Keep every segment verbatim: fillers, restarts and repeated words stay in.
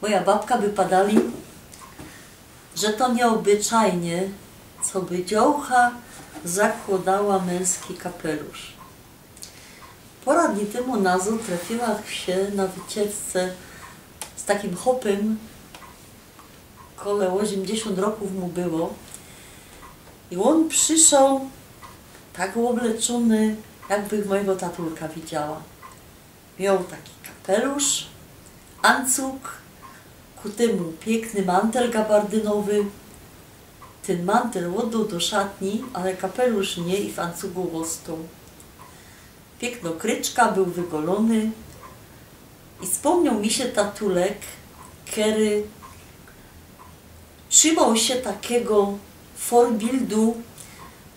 Moja babka by padali, że to niyobyczajnie, coby dziołcha zakłodała męski kapelusz. Pora dni tymu nazŏd trefiła sie na wycieczce z takim chopym, kole ôziymdziesiōnt rokōw mu było. I ôn przyszoł tak ôbleczōny, jakbych mojigo tatulka widziała. Mioł taki kapelusz, ancug, ku tymu piykny mantel gabardynowy. Tyn mantel ôddoł do szatni, ale kapelusz niy, i w ancugu ôstoł. Piykno kryczka, bōł wygolōny. I spōmnioł mi sie tatulek, kery trzimoł sie takigo forbildu,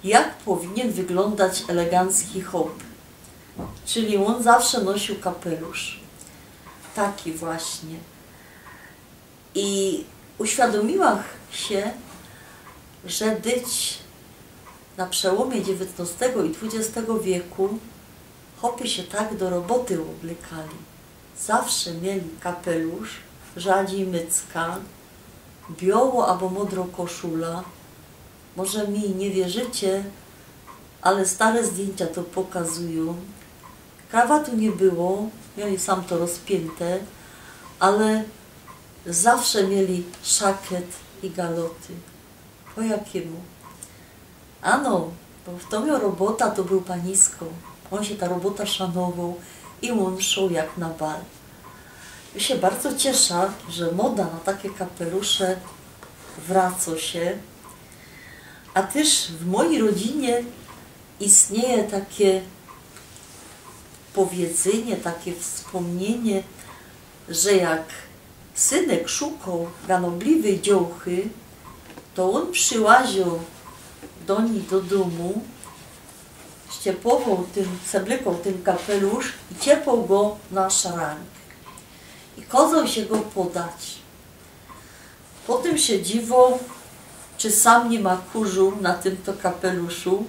jak powinien wyglōndać elegancki chop. Czyli ôn zawsze nosiōł kapelusz. Taki właśnie. I uświadōmiła sie, że dyć na przełōmie dziewiyntnostego i dwudziestego wieku chopy sie tak do roboty ôblykali. Zawsze mieli kapelusz, rzadzij mycka, bioło abo modro koszula. Może mi niy wierzycie, ale stare zdjyńcia to pokazujōm. Krawatu niy było, mieli sam to rozpiynte, ale zawsze mieli szakiet i galoty. Po jakimu? Ano, bo w to mioł robota, to bōł panisko. Ôn sie ta robota szanowoł i ôn szoł jak na bal. Jŏ sie bardzo ciesza, że moda na takie kapelusze wraco sie. A tyż w mojij rodzinie istnieje takie powiedzynie, takie wspōmnienie, że jak synek szukoł ganobliwyj dziołchy, to ôn przilazioł do nij do dōmu, ściepowoł tyn, przeblykoł tyn kapelusz i ciepoł go na szrank. I kozoł sie go podać. Potym sie dziwoł, czy sam niy ma kurzu na tym to kapeluszu,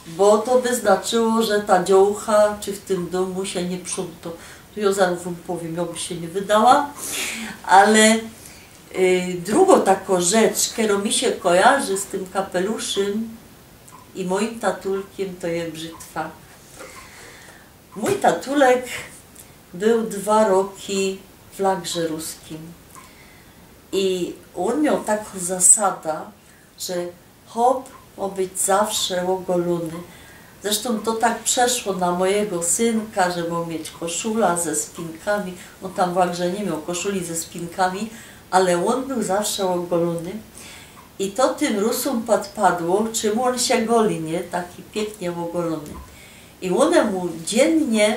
bo to by znaczyło, że ta dziołcha, czy w tym dōmu sie niy prząto. Tu jŏ zarŏz wōm powiym, jŏ by sie niy wydała, ale y, drugo tako rzecz, kerŏ mi sie kojarzy z tym kapeluszym i mojim tatulkiym, to je brzytwa. Mōj tatulek bōł dwa roki w lagrze ruskim i ôn mioł tako zasada, że chop mŏ być zawsze ôgolōny. Zresztōm to tak przeszło na mojigo synka, że mŏ mieć koszula ze spinkami. Ôn tam w lagrze niy mioł koszuli ze spinkami, ale ôn bōł zawsze ôgolōny. I to tym Rusōm podpadło, czym ôn sie goli, niy? Taki piyknie ôgolōny. I ône mu dziynnie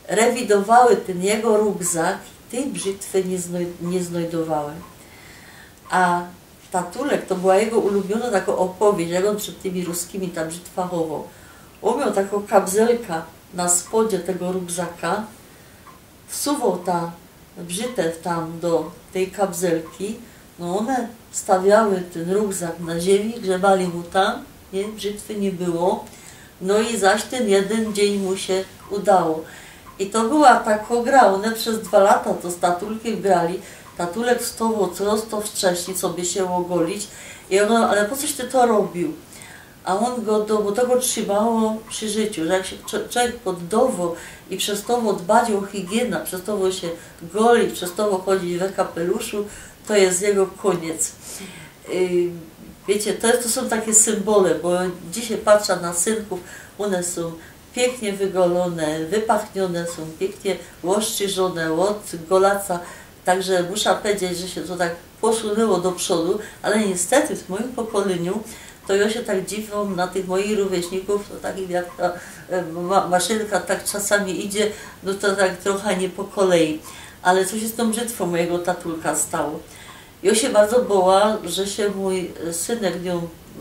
rewidowały tyn jego rukzak, tyj brzytwy niy znoj-, niy znojdowały. A tatulek, to była jego ulubiyno tako ôpowieść, jak ôn przed tymi ruskimi ta brzytwa chowoł. Ôn mioł tako kabzelka na spodzie tego rukzaka, wsuwoł ta brzytew tam do tyj kabzelki, no ône stawiały tyn rukzak na ziymi, grzebali mu tam, niy? Brzytwy niy było, no i zaś tyn jedyn dziyń mu sie udało. I to była tako gra, ône bez dwa lata to z tatulkiym grali, tatulek wstowoł coraz to wcześnij, coby sie ôgolić, i ôn, ale po coś ty to robił? A ôn godoł, bo to go trzimało przi życiu, że jak sie czo-, człowiek poddowoł i przestowoł dbać ô higiynã, przestowoł sie golić, przestowoł chodzić we kapeluszu, to je jego kōniec. Yy, wiycie, to, to sōm takie symbole, bo dzisiej patrza na synkōw, ône sōm piyknie wygolōne, wypachniōne, sōm piyknie ôszczerziōne ôd golaca, tak że musza pedzieć, że sie to tak posunyło do przodu, ale niystety w mojim pokolyniu to jŏ sie tak dziwōm na tych mojich rōwieśnikōw, to takich jak ta, e, ma-, maszynka tak czasami idzie, no to tak trocha niy po kolei. Ale coś sie z tōm brzytwōm mojigo tatulka stało. Jŏ sie bardzo boła, że sie mōj synek niōm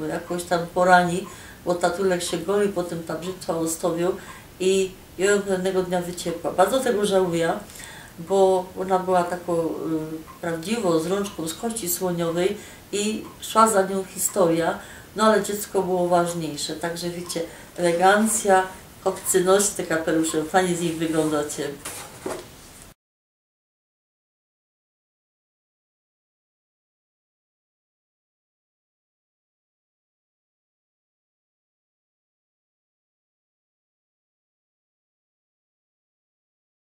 jakoś tam porani, bo tatulek sie golił, potym ta brzytwa ôstowiōł i jŏ jōm pewnego dnia wyciepła. Bardzo tego żałujã, bo ôna była tako, y, prawdziwo z rōnczkōm z kości słoniowyj i szła za niōm historyjŏ, no ale dziecko było ważniejsze. Tak że wiycie, elegancja, chopcy, noście te kapelusze, fajnie z nich wyglōndocie.